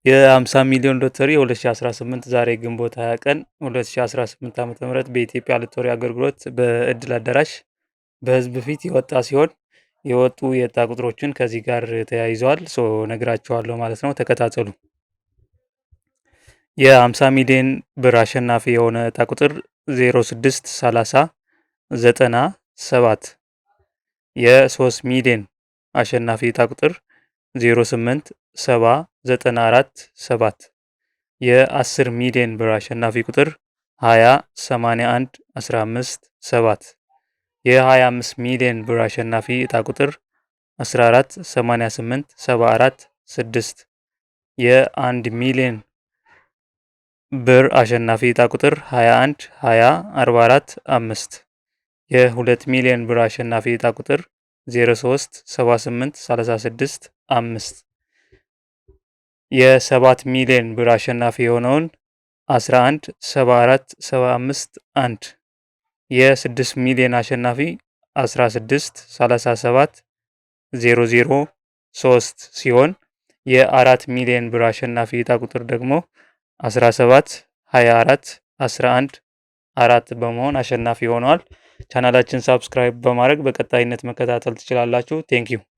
የ50 ሚሊዮን ሎተሪ 2018 ዛሬ ግንቦት 20 ቀን 2018 ዓ.ም በኢትዮጵያ ሎተሪ አገልግሎት በእድል አዳራሽ በህዝብ ፊት የወጣ ሲሆን የወጡ የዕጣ ቁጥሮችን ከዚህ ጋር ተያይዘዋል። So ነግራችኋለሁ ማለት ነው። ተከታተሉ። የ50 ሚሊዮን ብር አሸናፊ የሆነ ዕጣ ቁጥር 06 30 97፣ የ3 ሚሊዮን አሸናፊ ዕጣ ቁጥር 08 70 94 7፣ የ10 ሚሊዮን ብር አሸናፊ ቁጥር 20 81 15 7፣ የ25 ሚሊዮን ብር አሸናፊ ዕጣ ቁጥር 14 88 74 6፣ የ1 ሚሊዮን ብር አሸናፊ ዕጣ ቁጥር 21 20 44 5፣ የ2 ሚሊዮን ብር አሸናፊ ዕጣ ቁጥር 03 78 36 5፣ የ7 ሚሊዮን ብር አሸናፊ የሆነውን 11 74 75 1፣ የ6 ሚሊዮን አሸናፊ 16 37 00 3 ሲሆን የ4 ሚሊዮን ብር አሸናፊ ዕጣ ቁጥር ደግሞ 17 24 11 4 በመሆን አሸናፊ ሆነዋል። ቻናላችን subscribe በማድረግ በቀጣይነት መከታተል ትችላላችሁ። Thank you.